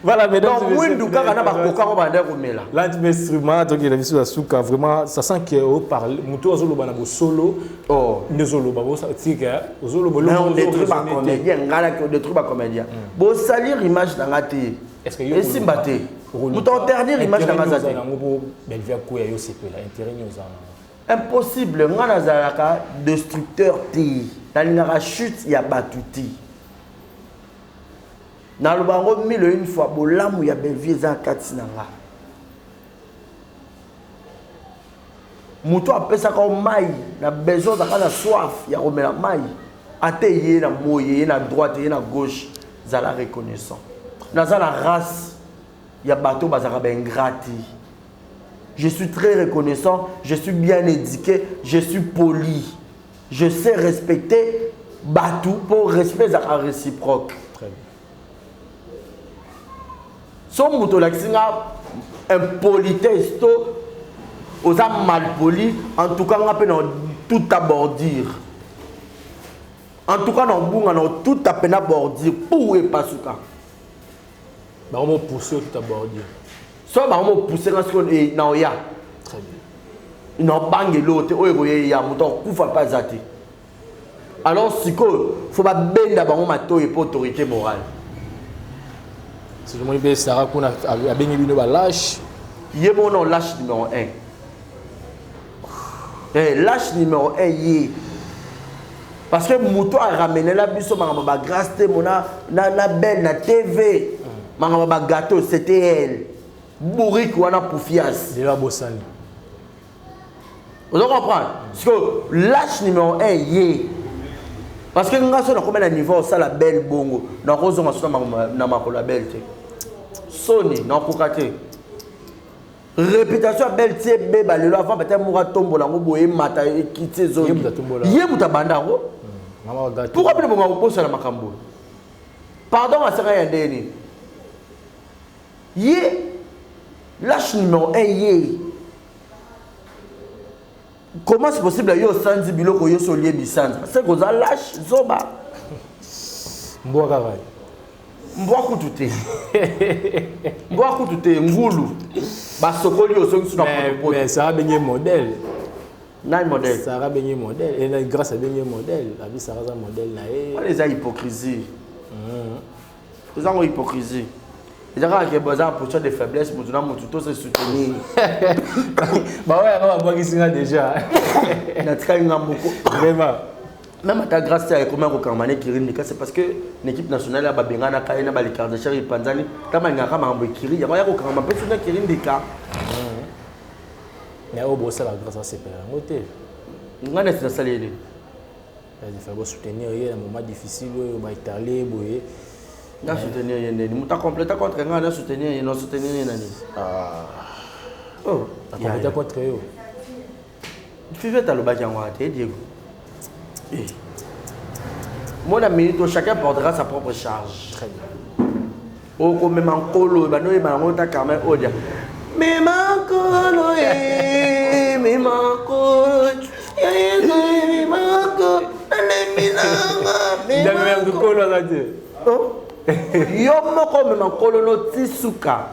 Voilà, mesdames Donc, mwindu kaka na bakoka ngo banda komela. Là, tu instrument, donc il a vu sur la souka, vraiment, ça sent que au parle, mutu azoloba na bosolo, oh, ndezoloba, bo tika, ozoloba lo. On détruit ba comédien, ngala ki on détruit ba comédien. Bo salir image na ngate. Est-ce que yo esimba te. Mutu interdire image na ngaza te. Nango bo Belvia ko ya yo sepela, intérêt ni ozana. Impossible, nga nazalaka destructeur te. Nalingaka chute ya batu te. Naloba yango mille une fois, bolamu ya Bellevue eza na kati na nga. Moto apesaka yo mai na besoin, ozalaka na soif ya komela mai, ata eye na moi, eye na droite, eye na gauche, zala reconnaissant. Naza na race ya bato bazalaka ba ingrat te. Je suis très reconnaissant, je suis bien éduqué, je suis poli. Je sais respecter batu pour respect ezalaka réciproque. Très bien. So moto olakisi nga impolitesse to oza malpoli, en tout cas nga mpe na tout abordure. En tout cas na obunga na tout apena bordure pour epasuka. Bango mo pousser tout abordure. So bango mo pousser nga sikoyo eh, na oya. Très bien. Na obangelo te oyo ekoye ya moto akufa mpe aza te. Alors sikoyo faut babenda bango matoyi mpo autorité morale. Soki moni mpe Sarah kuna abengi bino ba lâche. Ye moko na lâche numéro 1. Eh, lâche numéro 1 ye. Parce que moto a ramené la biso makambo ba grâce te mona na na belle na TV. Makambo ba gâteau c'était elle. Bourrique wana poufias. Lelo abosani. Vous comprenez? Parce que lâche numéro 1 ye. Parce que nga so na komela niveau osala belle bongo na kozonga so na makolo ya belle te. Soni na koka te. Réputation ya belle tie beba lelo avant peut-être moko atombola yango boye mata ekiti ezongi. Ye moto abanda yango. Pourquoi bino bonga kobosana makambo? Pardon asaka ya ndenge nini? Ye lâche numéro 1 ye. Comment c'est possible yo osanzi biloko yo solie bisanza? C'est que oza lâche zoba. Mbwa kaka. Mbwa kutu te. Mbwa kutu te ngulu. Basokoli osongi suna poto. Mais Sarah benye modèle. Nani modèle? Sarah benye modèle. Et la grâce a benye modèle. Abi Sarah za modèle na ye. Wana eza hypocrisie. Eza ngo hypocrisie. Eza kaka ke baza position de faiblesse moto na moto to se soutenir. Ba oyo yango babwakisi nga déjà. Natikali nga moko. Vraiment. Même ata grâce ya ekoma kokangama na ekiri ndika, c'est parce que l'équipe nationale ya babenganaka ye na balikardachar epanzani, ntango balingaka makambo ekiri yango ya kokangama mpe soki ekiri ndika. Mais oyo bosala grâce asepela yango te. Nga neti nasali ye nini? Il faut soutenir ye na moment difficile oyo baitale boye. Na soutenir ye ndeni moto acompleta contre nga, na soutenir ye, na soutenir ye na nini? Oh, acompleta contre yo. Fivette alobaki yango te Diego. Eh. Mona minute, chacun portera sa propre charge. Très bien. Okomema nkolo bano oyeba yango ta Carmen Odia. Mema nkolo e, mema nkolo e, mema nkolo, nalembi nanga, mema nkolo aza te. Oh. Yo moko omema nkolo no ti suka.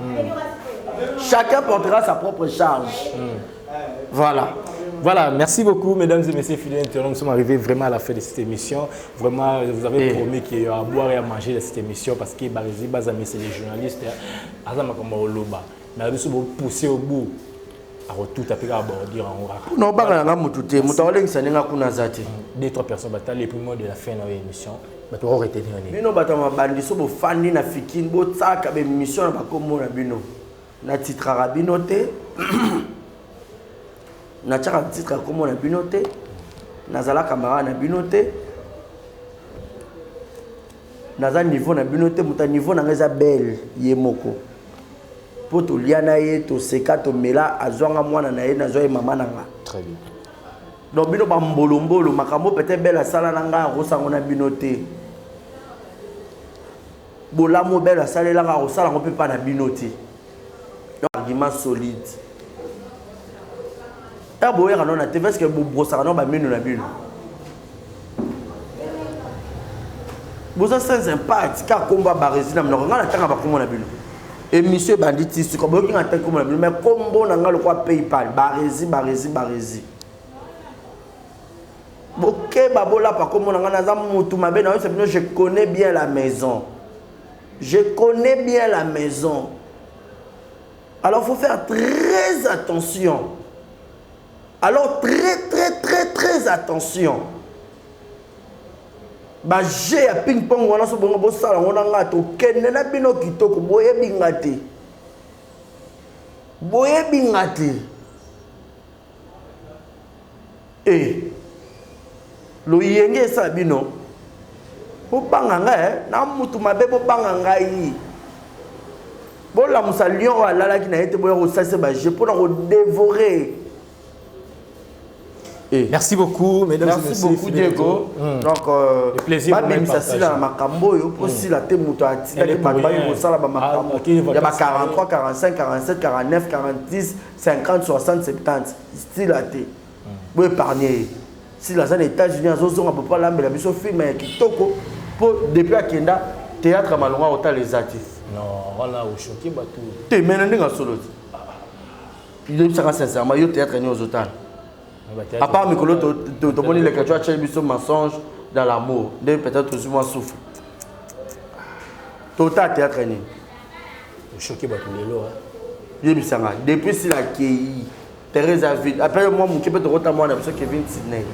Chacun portera sa propre charge. Voilà. Voilà, merci beaucoup mesdames et messieurs fidèles internautes. Nous sommes arrivés vraiment à la fin de cette émission. Vraiment, vous avez promis qu'il y aura à boire et à manger de cette émission parce que Barezi Bazami, c'est les journalistes. Azama comme Oloba. Mais nous sommes poussés au bout. Alors tout à fait à aborder en rare. Non, pas nga mutu te, mutu alengisa ninga kuna zati. Deux trois personnes batali et puis moi de la fin de l'émission. Bato ba retenir ni. Bino bato mabandi so bofandi na fikine botsaka ba émission na bakombo na bino. Na titraka bino te. Na tiaka titre kombo na bino te. Nazala camarade na bino te. Naza niveau na bino te, muta niveau na nga eza belle ye moko. Mpo tolia na ye, toseka, tomela, azwa nga mwana na ye, nazwa ye mama na nga. Très bien. Donc bino ba mbolombolo, makambo peut-être Bella asala na nga akosango na bino te. Bolamu Bella asalela nga akosala ngo mpe pa na bino te. Donc argument solide. Heure boyaka no na TV, est-ce que bobrosaka no ba minu na bino? Boza sans impact, kaka kombo ya Barezi na monoko, nga natanga ba kombo na bino. Émission ebandi ti suka, boyoki nga natanga kombo na bino, mais kombo na nga lokola PayPal, Barezi, Barezi, Barezi. Bokeba bolapa kombo na nga, naza mutu mabe, nayebisa bino, je connais bien la maison. Je connais bien la maison. Alors faut faire très attention. Alors très très très très attention. Ba jeu ya ping pong wana so bongo bosala ngo na nga tokende na bino kitoko boyebi nga te. Boyebi nga te. Eh. Loyenge esala bino. Bobanga ngai eh? na mutu mabe bobanga ngai. Bolamusa lion oyo alalaki na ye te boya kosalisa ba jeu mpona kodévorer. Eh. Merci beaucoup, mesdames Merci et messieurs. beaucoup, Diego. Donc, Le plaisir babimisa vraiment sila na makambo oyo mpo sila te moto atindaki bato bayi kosala bamakambo ya ba 43, 45, 47, 49, 46, 50, 60, 70. Sila te. Bo épargner ye. Sila aza na États-Unis azozonga papa alambela biso film ya kitoko mpo depuis akenda théâtre malonga kotala eza te. Non, wana ochoquer bato. Te, mais na ndenge solo te. Yebisaka sincèrement, yo théâtre nini ozotala? À part mikolo tomoni leka tu atyeli biso mensonge dans l'amour nde peut-être tozwi mwa souffle. Tota théâtre nini? Ochoquer bato lelo. Yebisanga depuis sila akei Thérèse Avide après mwa moke mpe tokota mwana biso Kevin Sidney.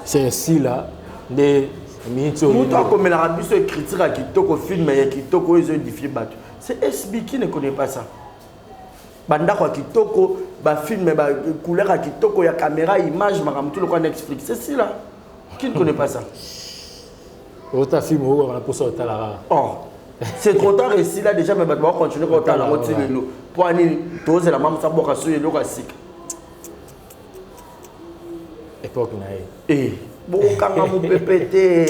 C'est sila nde minute oyo moto akomelaka biso écriture ya kitoko, film ya kitoko oyo ezoédifie bato, c'est SB qui ne connaît pas ça. Bandako ya kitoko, bafilme, bacouleur ya kitoko ya caméra, image, makambo tout lokola Netflix, c'est sila qui ne connaît pas ça. Ota film oyo kaka na posa otala kaka. Oh, c'est trop tard esila déjà, mais bato bakocontinue kotala yango ti lelo. Mpo anini tozela mamusa boka soki eloko ya sika époque na ye. Eh, bokanga mopepe te.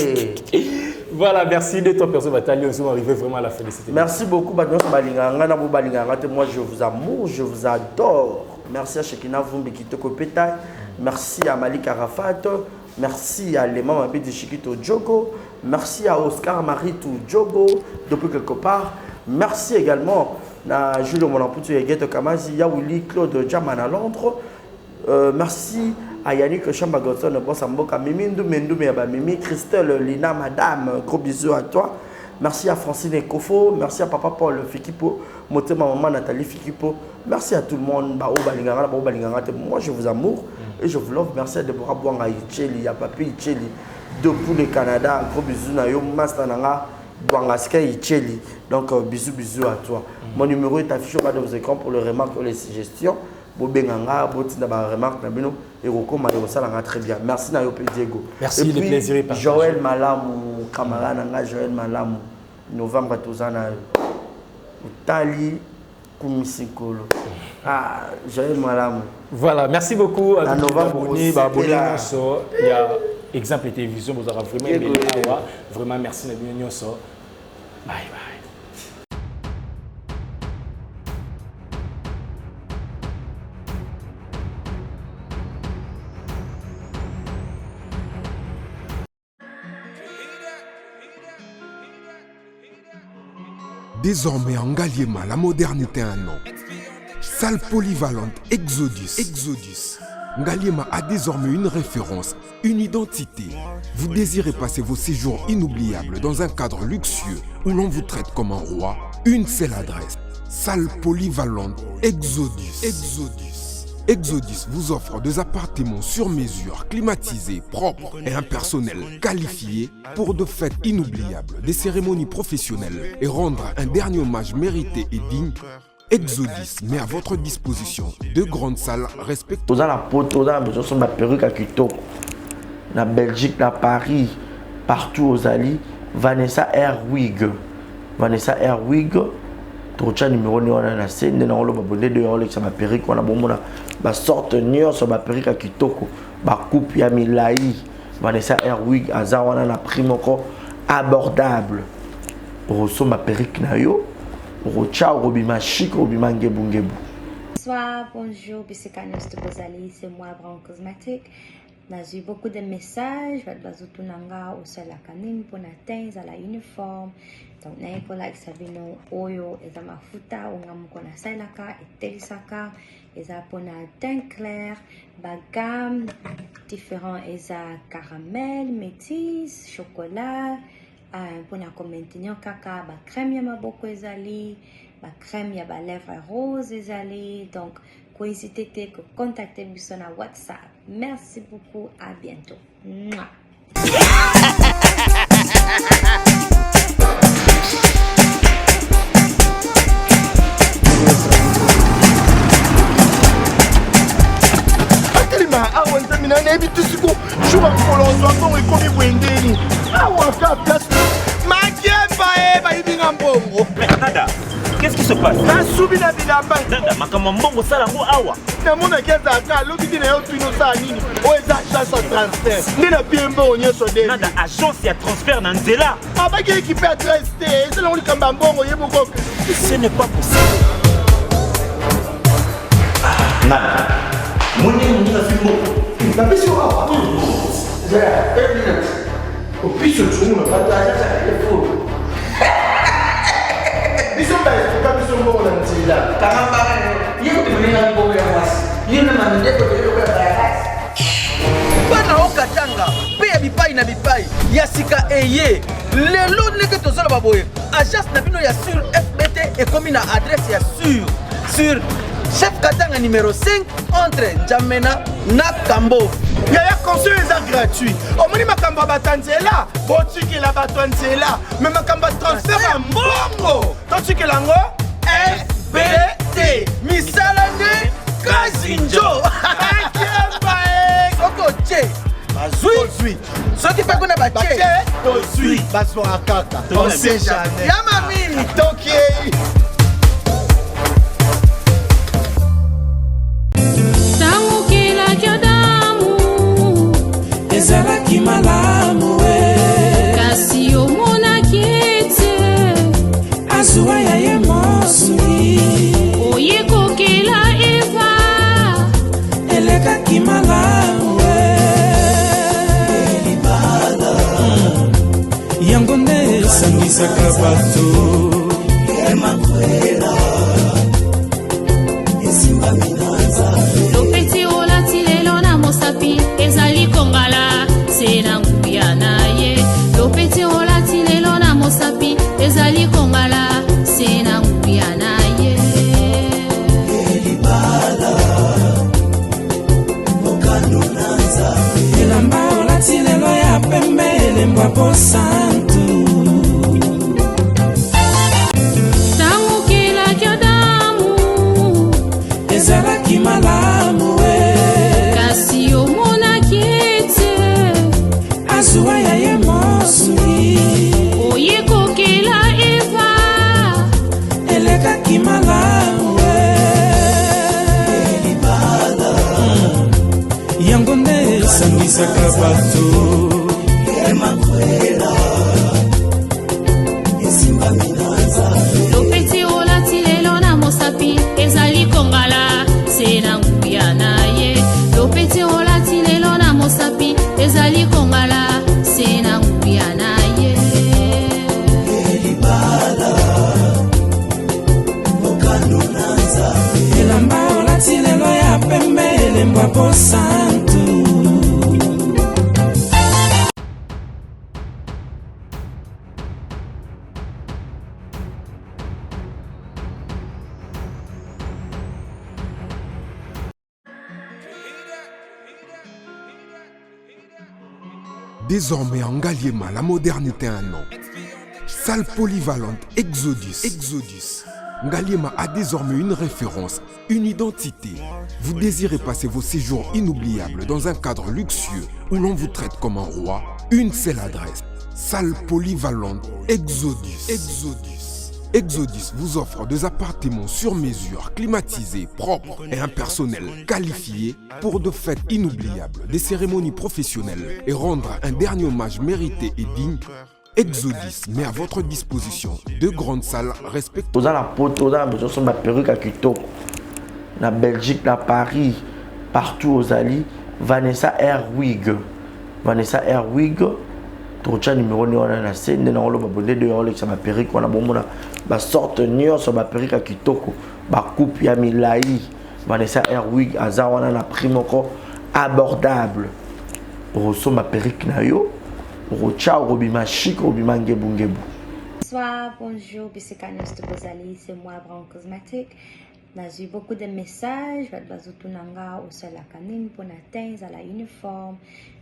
Voilà, merci de toi personne batali, nous sommes arrivés vraiment à la félicité. Merci beaucoup bato nyonso balingaka ngai na bo balingaka ngai te, moi je vous amour, je vous adore. Merci à Shekina Vumbi Kitoko Petai, merci à Malik Arafat, merci à Lema Mabidi Chikito Djogo, merci à Oscar Maritou Djogo depuis quelque part, merci également à Julio Molamputu et Geto Kamazi, Yaouli Claude Jaman à Londres. Merci à Yannick Chamba Godson, Boss Mboka, Mimi Ndoumé Ndoumé Yaba Mimi, Christelle Lina, madame, gros bisous à toi. Merci à Francine Ekofo, merci à Papa Paul Fikipo, Motema Maman Nathalie Fikipo. Merci à tout le monde, Bao Balinganga, Bao Balinganga. Moi je vous amour et je vous love. Merci à Deborah Bouanga Icheli, à Papi Icheli, depuis le Canada. Gros bisous na yo, Master Nanga, Bouanga Sky Icheli. Donc bisous bisous à toi. Mon numéro est affiché au bas de vos écrans pour les remarques ou les suggestions. Bobenga nga, botinda ba remarque na bino ekokoma ekosala nga très bien. Merci na yo pe Diego. Merci, Et le puis, plaisir est partagé. Joël Malamu, camarade na nga Joël Malamu, novembre toza na yo. Otali kumisikolo. Ah, Joël Malamu. Voilà, merci beaucoup à Na tous les novembre, abonnés, aussi, bah, abonnés là. nyonso. Il y a exemple télévision, vous aurez vraiment aimé Diego. awa. Vraiment merci na bino nyonso. Bye bye. Désormais en Ngaliema, la modernité a un nom. Salle polyvalente Exodus. Exodus. Ngaliema a désormais une référence, une identité. Vous désirez passer vos séjours inoubliables dans un cadre luxueux où l'on vous traite comme un roi? Une seule adresse. Salle polyvalente Exodus. Exodus. Exodus vous offre des appartements sur mesure, climatisés, propres et un personnel qualifié pour de fêtes inoubliables, des cérémonies professionnelles et rendre un dernier hommage mérité et digne. Exodus met à votre disposition deux grandes salles respectueuses. Toza na poto, toza na besoin somba perruque ya kitoko. Na Belgique, na Paris, partout ozali, Vanessa Airwig. Vanessa Airwig tokotya nimero ne wana na se nde nakoloba bonde de olekisa baperike wana bomona basorte nyonso baperike ya kitoko bacoupe ya milai Vanessa Airwig aza wana na prix moko abordable okosomba perike na yo okotya okobima chic okobima ngebungebu. Bonsoir, bonjour, bisika nyonso bozali, c'est moi Brown Cosmetic. Nazwi beaucoup de messages, bato bazotuna nga osalaka nini mpona teint ezala uniforme. Donc naye kolakisa bino oyo eza mafuta oyo nga moko nasalelaka, etelisaka, eza mpona teint clair, ba gamme différent eza caramel, métis, chocolat, mpona ko maintenir kaka ba crème ya maboko ezali, ba crème ya ba lèvres rose ezali. Donc ko hésiter te ko contacter biso na WhatsApp. Merci beaucoup, à bientôt. Mouah. Atelema awa nzambe na nayebi te siko jour ya mokolo ozwa mbongo ekomi boye ndeni awa ka place makemba e bayibi nga mbongo. Nada, qu'est-ce qui se passe? Nasubi na bilamba. Nada, makambo ya mbongo osala yango awa. Namonaki azalaka alobi te na yo tuni osala nini oyo eza agence ya transfert nde na pie mbongo nyonso de. Nada, agence ya transfert na nzela. Abaki ekipe adresse te eza nango likambo ya mbongo ye moko. Ce n'est pas possible. Nada, moni moninga azwi mbongo. Napesi yo awa. Zela, une minute. Opiso tshungu na bato aza efo. Biso baetuka biso mbongo na nzela. Kanga mbanga yo. Ye kutu moninga mbongo ya mwasi. Yo na mandeko ebele lokola bayakasi. Bana okatanga mpe ya bipai na bipai ya sika eye lelo ndenge tozoloba boye agence na bino ya sur fbt ekomi na adresse ya sur sur chef katanga numero 5 entre N'Djamena na Kambo. Yaya conseil eza gratuit. Omoni makambo ya bato ya nzela, botikela bato ya nzela. Mais makambo ya transfert ya mbongo, totikela yango FBT. Misala nde kazinjo. Akemba e. Soki otie bazwi, soki mpe kuna batie tozwi, bazwaka kaka. On sait jamais. Ya mami. Tokei. Ezalaki malamu e, kasi omonaki ete azuwa ya ye mosuni oye kokela Eva elekaki malamu e. Libala yango nde esangisaka bato lopeti olati lelo na mosapi ezali kongala se na nguya na ye lopeti olati lelo na mosapi ezali kongala se na nguya na ye elamba olati lelo ya pembe elembwa bosantu ntango okelaki Adamu ezalaki malamu e, kasi omonaki ete azuwa ya ye mosuni oye kokela Eva elekaki malamu e. Yango nde esangisaka bato lopeti olati lelo na mosapi ezali kongala se na nguya na ye lopeti olati lelo na mosapi ezali kongala se na nguya na ye elamba olati lelo ya pembe elembwa bosantu Désormais en Ngaliema, la modernité a un nom. Salle polyvalente Exodus. Exodus. Ngaliema a désormais une référence, une identité. Vous désirez passer vos séjours inoubliables dans un cadre luxueux où l'on vous traite comme un roi? Une seule adresse. Salle polyvalente Exodus. Exodus. Exodus vous offre des appartements sur mesure, climatisés, propres et un personnel qualifié pour de fêtes inoubliables, des cérémonies professionnelles et rendre un dernier hommage mérité et digne. Exodus met à votre disposition deux grandes salles respectueuses. Oza na poto, oza na besoin osomba perruque ya kitoko na Belgique, na Paris, partout ozali, Vanessa Airwig. Vanessa Airwig, tokotya numero nde wana na se nde nakoloba bonde de olekisa ba perruque wana bomona ba sorte nyonso ba perruque ya kitoko, ba coupe ya milai. Vanessa Airwig aza wana na prix moko abordable. Okosomba perruque na yo, okotya, okobima chic, okobima ngebungebu. Bonsoir, bonjour, bisika nyonso bozali, c'est moi Brown Cosmetic. Nazwi beaucoup de messages, bato bazotuna nga osalaka nini mpona teint ezala uniforme.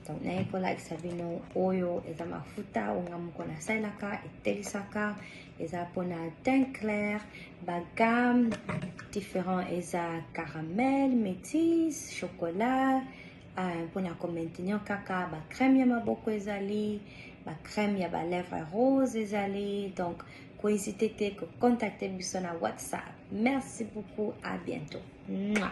Donc naye kolakisa bino oyo eza mafuta oyo nga moko nasalelaka, etelisaka, eza mpona teint clair, ba gamme différent, eza caramel, métis, chocolat, mpona komaintenir kaka ba crème ya maboko ezali, ba crème ya ba lèvres rose ezali. Donc kohésite te kocontacte biso na WhatsApp. Merci beaucoup, à bientôt. Mouah.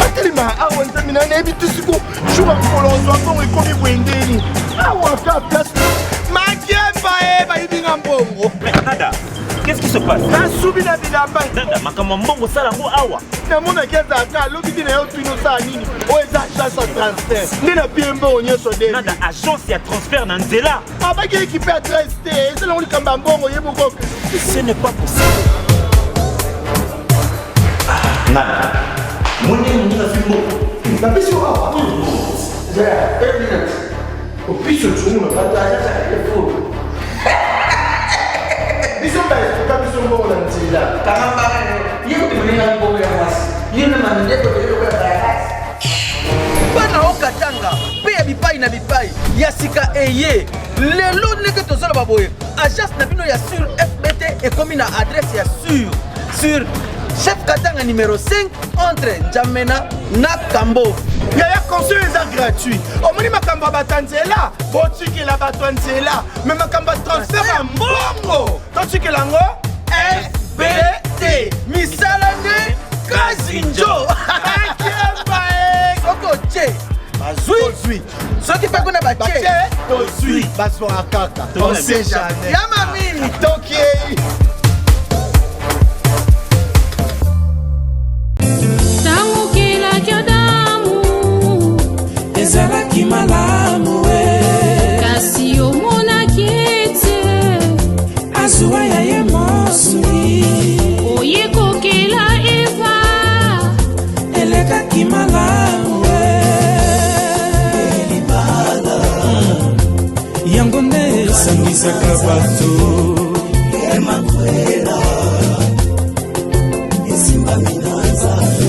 Atelema awa, nzambe na nayebi te siko jour ya mokolo ozwa mbongo ekomi boye ndeni awa ka place makemba e bayibi nga mbongo. Nada, qu'est-ce qui se passe? Nasubi na bilamba. Nada, makambo ya mbongo osala yango awa? Namonaki azalaka alobi te na yo tuni osala nini, oyo eza agence ya transfert nde napie mbongo nyonso de. Nada, agence ya transfert na nzela? Abaki ekipe adresse te, eza nango likambo ya mbongo ye moko. Ce n'est pas possible. Nada, moni moninga azwi mbongo. Napesi yo awa. Zela, une minute. Opiso tshungu na bato agence ya telefone. Biso baestoka biso mbongo na nzela. Kanga mbanga yo. Ye kutu moninga mbongo ya mwasi. Yo na mandeko de lokola bayakasi. Bana okatanga mpe ya bipai na bipai ya sika eye lelo ndenge tozoloba boye, agence na bino ya sur FBT ekomi na adresse ya sur chef Katanga numéro 5 entre N'Djamena na Kambo. Yaya, conseil eza gratuit. Omoni makambo ya bato ya nzela, botikela bato ya nzela, me makambo ya transfert ya mbongo totikela yango FBT. Misala nde kazinjo. Akemba e. Soki otie bazwi, soki mpe kuna batie tozwi, bazwaka kaka, on sait jamais. Ya mami. Tokiei. Ntango okelaki Adamu, ezalaki malamu e, kasi omonaki ete azuwa ya ye mosuni. Oye kokela Eva, elekaki malamu e. Yango nde esangisaka bato.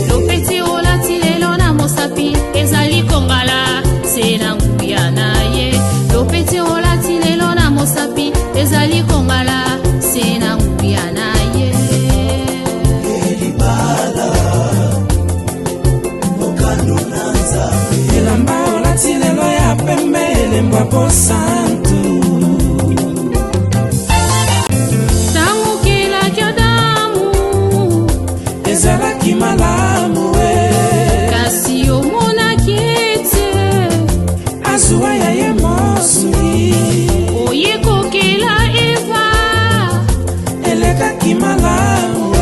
Lopeti olati lelo na mosapi ezali kongala se na nguya na ye. Lopeti olati lelo na mosapi ezali kongala se na nguya na ye. Elamba olati lelo ya pembe elembo ya bosantu. Ntango okelaki Adamu, ezalaki malamu e, kasi omonaki ete azuwa ya ye mosuni. Oye kokela Eva, elekaki malamu e.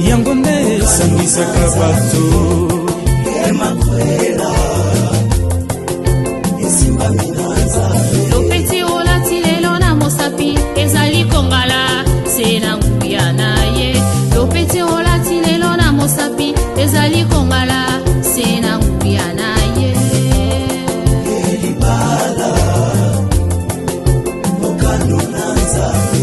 Yango nde esangisaka bato.